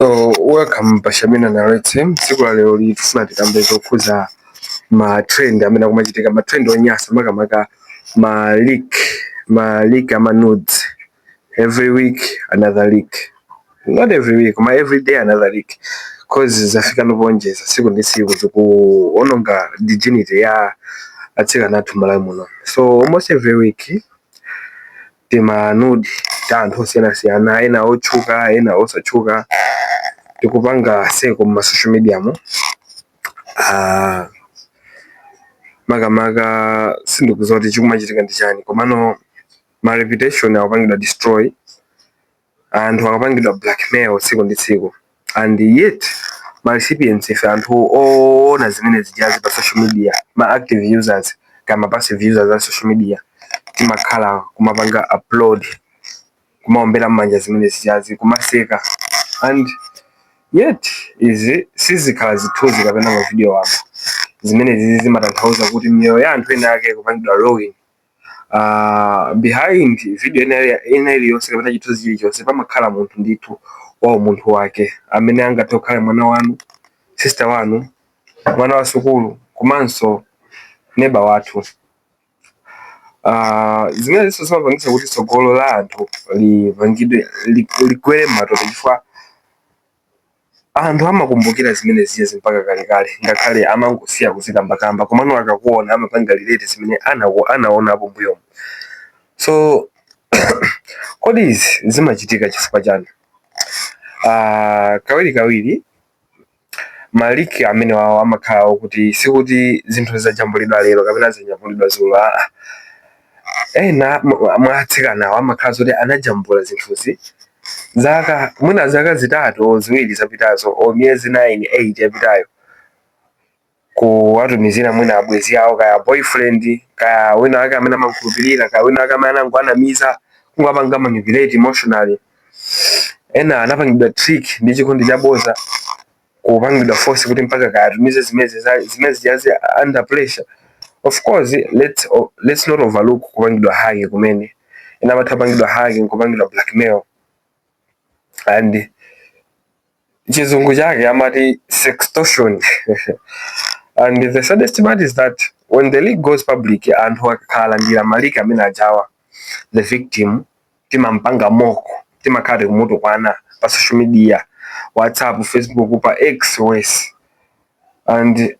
So welcome pa Shamina Narrates. Tsiku la lero tifuna tikambe zokhuza ma trend amene akumachitika, ma trend onyasa, makamaka ma leak ama nudes. Every week another leak, not every week, ma every day another leak, 'cause zafika noponjeza, tsiku ndi tsiku zikuononga dignity ya atsikana athu Malawi muno. So almost every week tima nude ta anthu osiyanasiyana, ena otchuka, ena osatchuka, tikupanga circle mu social media mo. Makamaka sindikudziwa kuti chikumachitika ndi chani, komano ma reputation akupangidwa destroy, anthu akupangidwa blackmail tsiku ndi tsiku, and yet ma recipients, ife anthu oona zimene zijazi pa social media, ma active users kama passive users a social media, timakhala kumapanga upload, kumaombera m'manja zimene zijazi, kumaseka. And yet izi sizikhala zithunzi kapena mavidiyo wamba. Zimene zizi zimatanthauza kuti miyoyo ya anthu ena ake kupangidwa ruin. Behind video ena iliyonse kapena chithunzi chilichonse pamakhala munthu ndithu wa umunthu wake amene angathe kukhala mwana wanu, sister wanu, mwana wa sukulu, komanso neba wathu. Zimene zinso zimapangitsa kuti tsogolo la anthu lipangidwe ligwere m'matope, chifukwa anthu amakumbukira zimene ziya mpaka kalekale, ngakhale amangosiya kuzikambakamba, komano akakuona amapanga relate zimene anaonapo mbuyomo. So kodi izi zimachitika chifukwa chani? Kawiri kawiri ma leak amene wawo amakhala kuti sikuti zinthu zajambulidwa lero kapena zajambulidwa dzulo. Aa, ena mwa atsikanawo amakhala zoti anajambula zinthuzi zaka, mwina zaka 3 o 2 zapitazo, o miyezi 9 8 yapitayo, kuwatumizira mwina abwenzi awo, kaya boyfriend, kaya wina wake amene amakhulupirira, kaya wina wake amene anangoanamiza, kungapanga manipulate emotionally. Ena anapangidwa trick ndi chikondi chaboza, kupangidwa force kuti mpaka kaya atumize zimene zijazi under pressure. Of course, let's not overlook kupangidwa hack kumene. Ena amatha kupangidwa hack, kupangidwa blackmail, and chizungu chake amati sextortion. And the saddest part is that when the leak goes public, anthu akakhala ma leak amene ajawa, the victim timampanga mock, timakhala kumutukwana pa social media, WhatsApp, Facebook, pa X wes, and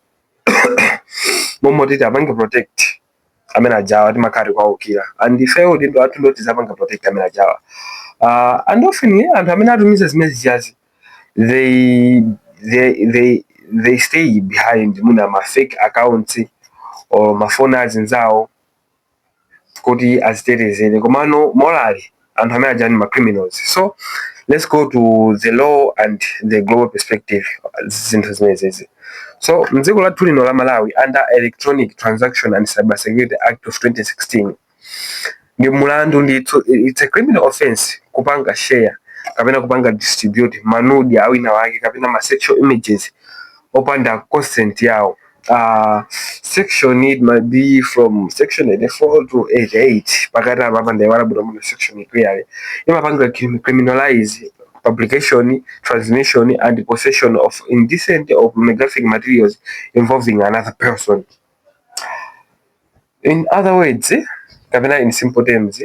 momwe titi apange protect amene ajawa, timakhala kuwawukira. And ifeyo udindo athu ndoti zapanga protect amene ajawa. And often anthu amene atumiza zimene zijazi, they stay behind muna ma fake accounts or mafoni azinzawo kuti azitetezere, komano morally anthu amene aja ndi ma criminals. So let's go to the law and the global perspective, zinthu zimenezi. So mdziko lathu lino la Malawi, under Electronic Transaction and Cyber Security Act of 2016, ndi mulandu ndithu, it's a criminal offense kupanga share kapena kupanga distribute ma nude a wina wake kapena ma sexual images opanda consent yawo. Section, it might be from section 84 to 88 pakati apa, apa ndaiwala bwino muno. Section clearly imapanga criminalize publication, transmission and possession of indecent or pornographic materials involving another person. In other words, kapena in simple terms,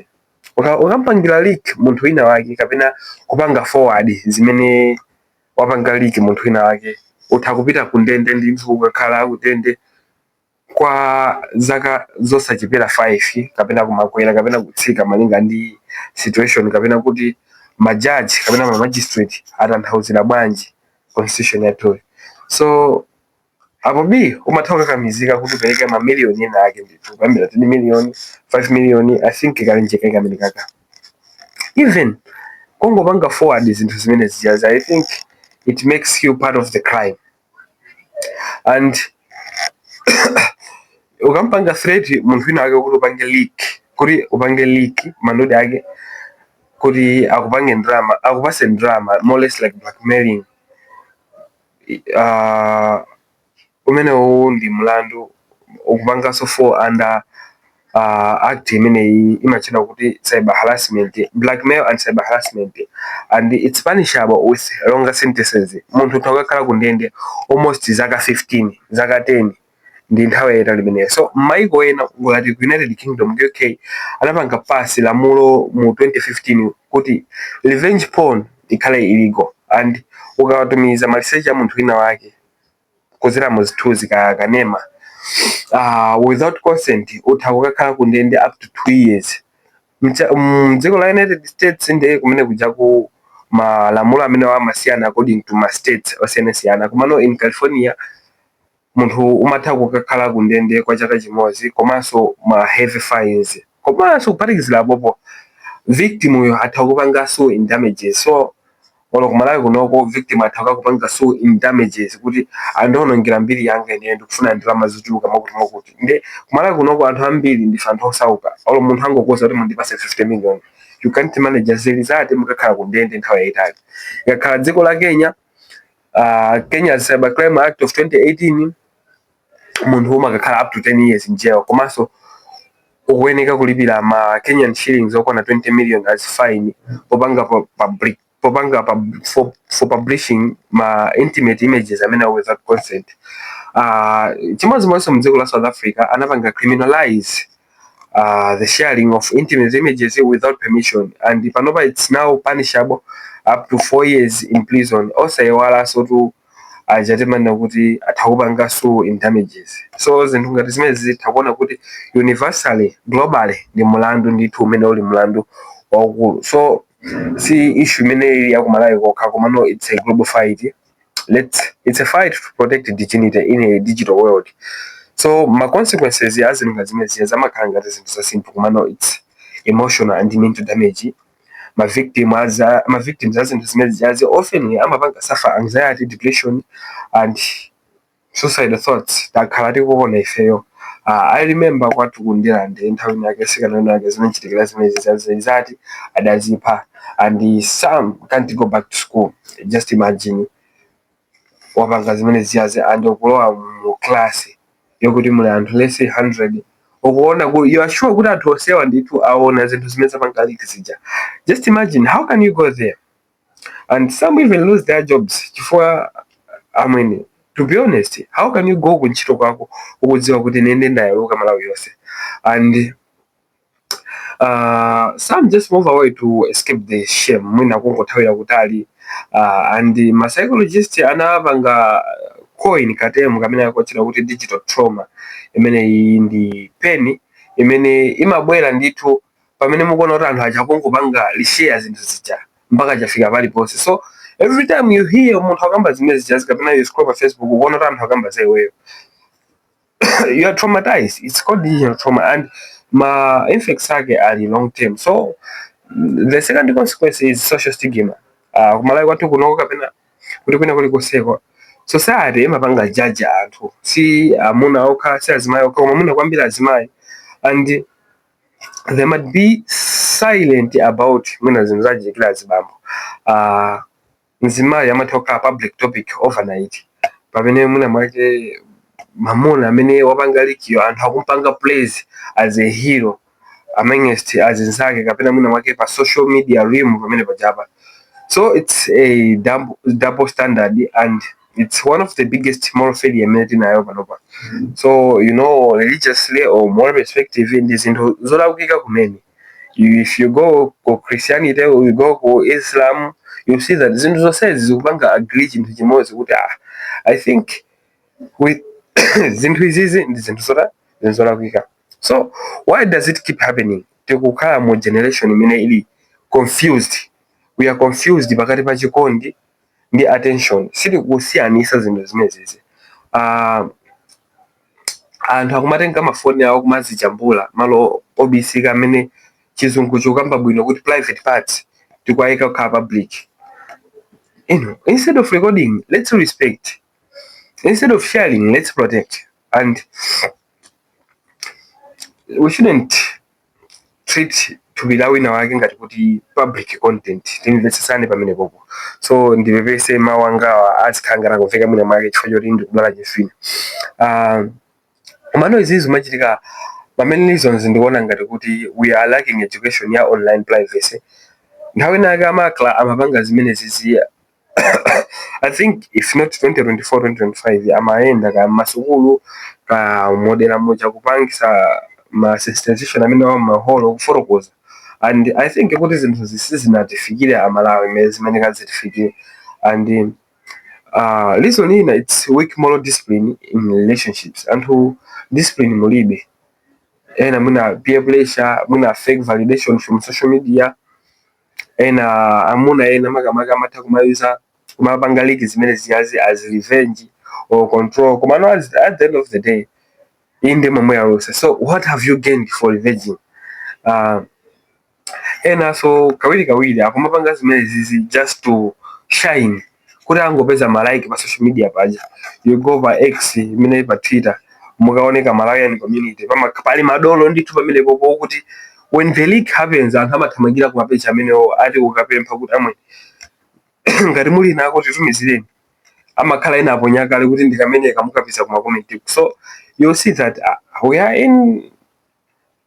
ukampangira leak munthu wina wake kapena kupanga forward zimene wapanga leak munthu wina wake, utha kupita kundende ndithu, ukakhala kundende kwa zaka zosachepera 5 kapena kumakwera kapena kutsika, malinga ndi situation kapena kuti majaji kapena ma magistrate atanthauzira bwanji constitution yathuyi. So apo b umatha kukakamizika kuti upereke mamiliyoni ena ake ndithu, kuyambira 10 million, 5 million, I think kalenjeka kamene kaka. Even kungopanga forward zinthu zimene zijazi, I think it makes you part of the crime. And ukampanga threat munthu wina ake kuti upange leak, kuti upange leak ma nude ake kuti akupange drama, akupase drama, more or less like blackmailing, umenewu ndi mlandu, ukupanganso fall under Act imeneyi imatchedwa kuti cyber harassment, blackmail and cyber harassment, and it's punishable with longer sentences. Munthu utha kukakhala ku ndende almost zaka 15, zaka 10, ndi nthawi yayitali imeneyo. So m'maiko ena ngati ku United Kingdom, UK, anapanga pass lamulo mu 2015 kuti revenge porn ikhale illegal, and ukawatumiza maliseche a munthu wina wake kudzera mu zithunzi ka kanema without consent, utha kukakhala ku ndende up to 2 years. Mdziko la United States ndiye kumene kujaku malamulo amene amasiyana according to ma states osiyanasiyana, komano in California munthu umatha kukakhala ku ndende kwa chaka chimodzi komanso ma heavy fines, komanso kuphatikizira apopo victim uyo atha kupanga sue in damages. So olo kumalawi kunoko victim atha kupanga sue in damages kuti andionongera mbiri yanga, ine ndikufuna ndalama zochuluka mwakuti mwakuti. Nde kumalawi kunoko anthu ambiri ndife anthu osauka. Olo munthu angokuuza kuti mundipase 50 million, you can't manage. Zili zati mukakhala ku ndende nthawi yayitali. Ikakhala dziko la Kenya, Kenya's Cybercrime Act of 2018, munthu umakakhala up to 10 years in jail, komanso ukuyeneka kulipira ma Kenyan shillings okwana 20 million as fine popanga public popanga for publishing ma intimate images amene without consent. Chimodzimodzinso mdziko la South Africa anapanga criminalize the sharing of intimate images without permission, and panopa it's now punishable up to 4 years in prison. Osayiwalanso tu aja timanena kuti atha kupanga sue in damages. So zinthu ngati zimene zitha kuona kuti universally, globally, ndi mulandu ndithu umene uli mulandu waukulu. So si issue imene ili yakumalawi kokha, komano it's a global fight. Let's it's a fight to protect dignity in a digital world. So ma consequences ya zinthu ngati zimene ziya zamakhala ngati zinthu za simple, komano it's emotional and mental damage. Ma victims a zinthu zimene zijazi often amapanga suffer anxiety, depression and suicidal thoughts. Takhala tikuona ifeyo. I remember kwathu kundilande nthawi yake sikana yake zinachitikira zimene zati adazipha, and some can't go back to school. Just imagine wapanga zimene ziyazi and ukulowa mu class yokuti muli anthu, let's say, 100, ukuona you are sure kuti anthu onsewa ndithu aona zinthu zimene zapanga leak zija. Just imagine, how can you go there? And some even lose their jobs chifukwa, amwene, to be honest, how can you go kuntchito kwako ukudziwa kuti nende ndayaluka Malawi yonse? And some just move away to escape the shame, mwina kungothawira kutali. And ma psychologist anapanga coin ka term kamene akotchera kuti digital trauma. Imene iyi ndi pain imene imabwera ndithu pamene mukuona kuti anthu aja akungopanga reshare zinthu zija mpaka chafika paliponse. So every time you hear munthu akamba zimene zija, kapena you scroll pa Facebook, ukuona kuti anthu akamba za iweyo, you are traumatized. It's called digital trauma, and ma effects ake ali long term. So the second consequence is social stigma. Kumalawi kwathu kunoko kapena kuti kwina kulikonseko, society imapanga judge anthu, si amuna okha, si azimayi okha, koma amuna kwambiri, azimayi, and they might be silent about mwina zinthu zachitikira azibambo. Mzimayi amatha kukhala public topic overnight, pamene mwina mwake mamuna amene wapanga leak yo anthu akumpanga praise as a hero amongst azinzake, kapena mwina mwake pa social media realm pamene pajapa. So it's a double standard, and it's one of the biggest moral failure imene tinayo panopa. So religiously or moral perspective, ndi zinthu zolakwika kumene. If you go ku Christianity or you go ku Islam, you see that zinthu zonsezi zikupanga agree chinthu chimodzi kuti, ah, I think with zinthu izizi ndi zinthu zinthu zolakwika. So why does it keep happening? Tikukhala mu generation imene ili confused. We are confused pakati pa chikondi ndi attention. Sitikusiyanisa zinthu zimenezi. Anthu akumatenga mafoni awo kumazijambula malo obisika amene Chizungu chikukamba bwino kuti private parts, tikuayika kukhala public. Instead of recording, let's respect. Instead of sharing, let's protect. And we shouldn't treat thupi la wina wake ngati kuti public content. Timvetsesane pamene popo. So ndipepese, mawu angawa azikhala ngati akumveka mwina mwake chifukwa choti ndikudwala chimfine. Komano izizi zimachitika Ma main reasons ndikuona ngati kuti we are lacking education ya online privacy. Nthawi inake amakla amapanga zimene ziziya, I think if not 2024, 2025, amayenda ka masukulu ka modera moja kupangisa ma sensitization amene wa maholo kufotokoza, and I think kuti zinthu zisizinatifikire Amalawi mmene zimene kazitifikire. And reason ina, it's weak moral discipline in relationships. Anthu discipline mulibe. Ena mwina peer pressure, mwina fake validation from social media. Ena amuna ena makamaka amatha kumayuza kumapanga leak zimene ziyazi as revenge or control, koma no, at the end of the day inde momwe yalusa. So what have you gained for revenging? Ena so kawiri kawiri akumapanga zimene zizi just to shine, kuti angopeza ma like pa social media paja. You go pa X imene pa Twitter, mukaoneka Malawian community pali madolo ndithu pamene popo kuti when the leak happens, anthu amathamangira ku mapeji amenewo ati ukapempha kuti amwe ngati muli nako titumizireni, amakhala ena aponya kale kuti ndikameneka mukapeza kuma comment. So you see that we are in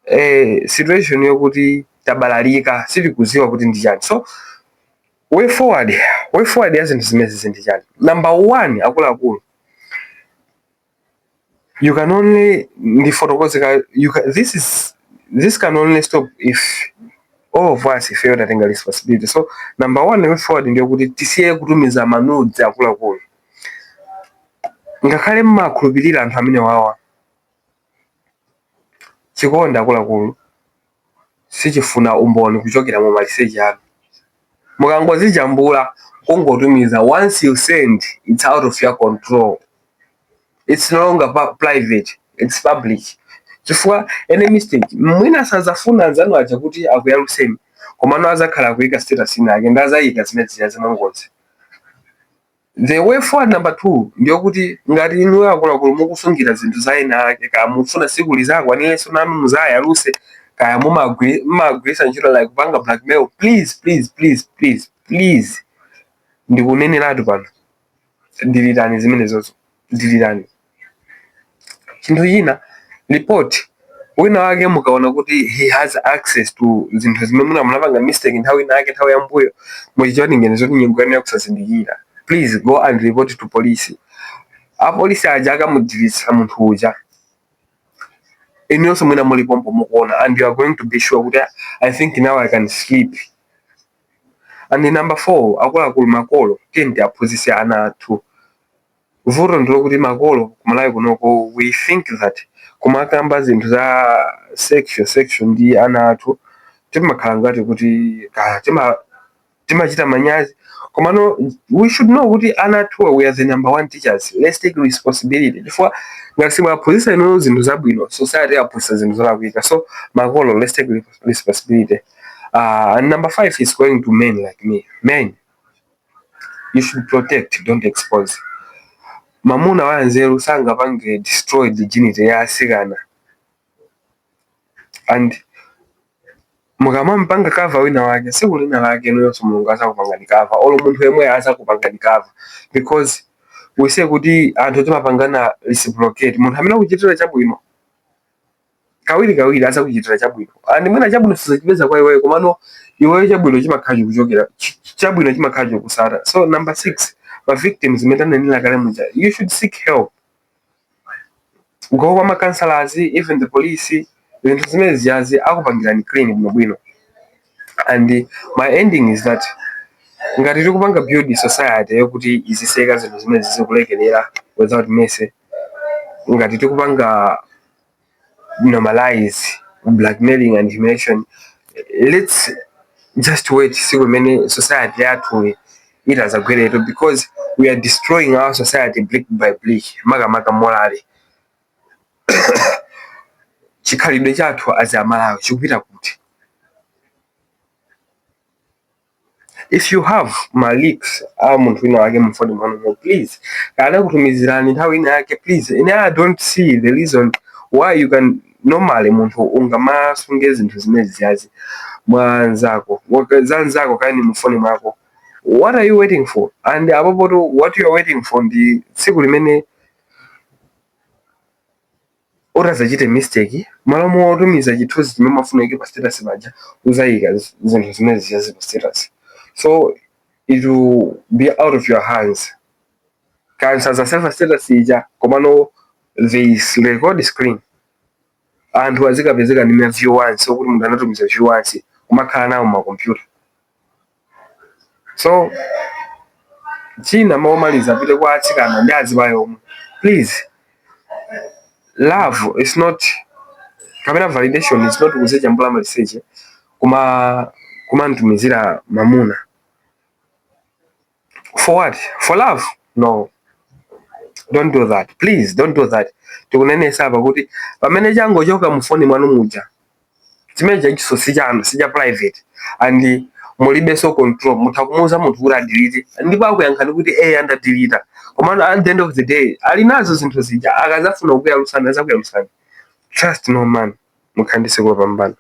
a situation yokuti tabalalika, sitikuziwa kuti ndi chani. So way forward, way forward ya zinthu zimene ndi chani? Number one, akuluakulu, you can only ndifotokoze you can, this is this can only stop if all of us ifeyo tatenga responsibility. So number one way forward ndiyo kuti tisiye kutumiza ma nudes. Akuluakulu, ngakhale mmakhulupirira anthu amene wawa, chikondi akuluakulu sichifuna umboni kuchokera mu maliseche anu. Mukangozijambula kungotumiza, once you send, it's out of your control. It's no longer private, it's public. Chifukwa any mistake, mwina sazafuna anzanu aja kuti akuyaluseni, komano azakhala akuyika status inake ndi azayika zimene zija zimangozi. The way forward number two ndiyokuti ngati inu akuluakulu mukusungira zinthu za ena ake, kaya mufuna siku lizakwanirenso nanu muzayaluse, kaya mumagwirisa ntchito like kupanga blackmail, please, please, please, please, please, ndikuneneratu pano, dilitani zimenezozo, dilitani. Chinthu china, report wina wake mukaona kuti he has access to zinthu zimene muna munapanga mistake nthawi inake, nthawi yambuyo muchichoningene zoti nyengo yanu yakusazindikira. Please go and report to police. Apolisi aja akamudilitsa munthu uja, inuyonso mwina mulipompo mukuona, and you are going to be sure kuti I think now I can sleep. And number four, akuluakulu, makolo, tiyeni aphunzitse ana athu. Vuto ndilokuti makolo kumalawi kunoko, we think that kumakamba zinthu za sexual ndi ana athu timakhala ngati kuti ka timachita manyazi. Komano we should know kuti ana athuwa, we are the number one teachers. Let's take responsibility, chifukwa ngati simwaphunzitsa inuyo zinthu zabwino, society yaphunzitsa zinthu zolakwika. So makolo, let's take responsibility. And number five is going to men like me. Men, you should protect, don't expose. Mamuna wa nzeru sangapange destroy dignity ya asikana, and mukamampanga cover wina wake, tsiku lina lake nuyonso Mulungu azakupangani cover, olo munthu yemwe azakupangani cover, because we say kuti anthu timapangana reciprocate. Munthu amene akuchitira chabwino kawiri kawiri azakuchitira chabwino, and mwina chabwino sizachipeza kwa iweyo, komano iweyo chabwino chimakhala chikuchokera, chabwino chimakhala chikusata. So number six, ma victims, imene tanenera kale muja, you should seek help. Go kwa ma counselors, even the police. Zinthu zimene ziyazi akupangirani clean bwinobwino. And my ending is that ngati tikupanga build society yokuti iziseka zinthu zimene zizikulekerera without mercy, ngati tikupanga normalize blackmailing and humiliation, let's just wait siku imene society yathu itazagwereto, because we are destroying our society brick by brick. Makamaka morally, chikhalidwe chathu as Amalawi chikupita kuti? If you have ma leaks a munthu wina wake mufoni mwanumo, please, kana kutumizirani nthawi ina yake, please, ine I don't see the reason why you can normally munthu ungamasunge zinthu zimene ziyazi mwa anzako, za anzako kani mufoni mwako. What are you waiting for? And apopoto what you are waiting for ndi tsiku limene Utazachite mistake, malo motumiza chithunzi chimene mafuna ike pa status paja, uzayika zinthu zimene zichazi pa status. So it will be out of your hands. Kansa save status ija, komano there is record screen. Anthu azikapezeka ndi ma view once, okuti munthu anatumiza view once, kumakhala nawo makompyuta. So china maomaliza apite kwa atsikana ndi azimayi omwe, please, love is not, kapena validation is not kuzijambula maliseche kuma kumantumizira mamuna. For what? For love? No, don't do that. Please don't do that. Tikunenesa apa kuti pamene changochoka mufoni mwanu muja, chimene chachiso si chanu, si cha private, and mulibenso control. Mutha kumuuza munthu kuti adelete, ndipo akuyankhani kuti eh, andadelete, komano at the end of the day ali nazo zinthu zija. Akazafuna kukuyalusani, azakuyalusani. Trust no man. Mukhandise kupambana.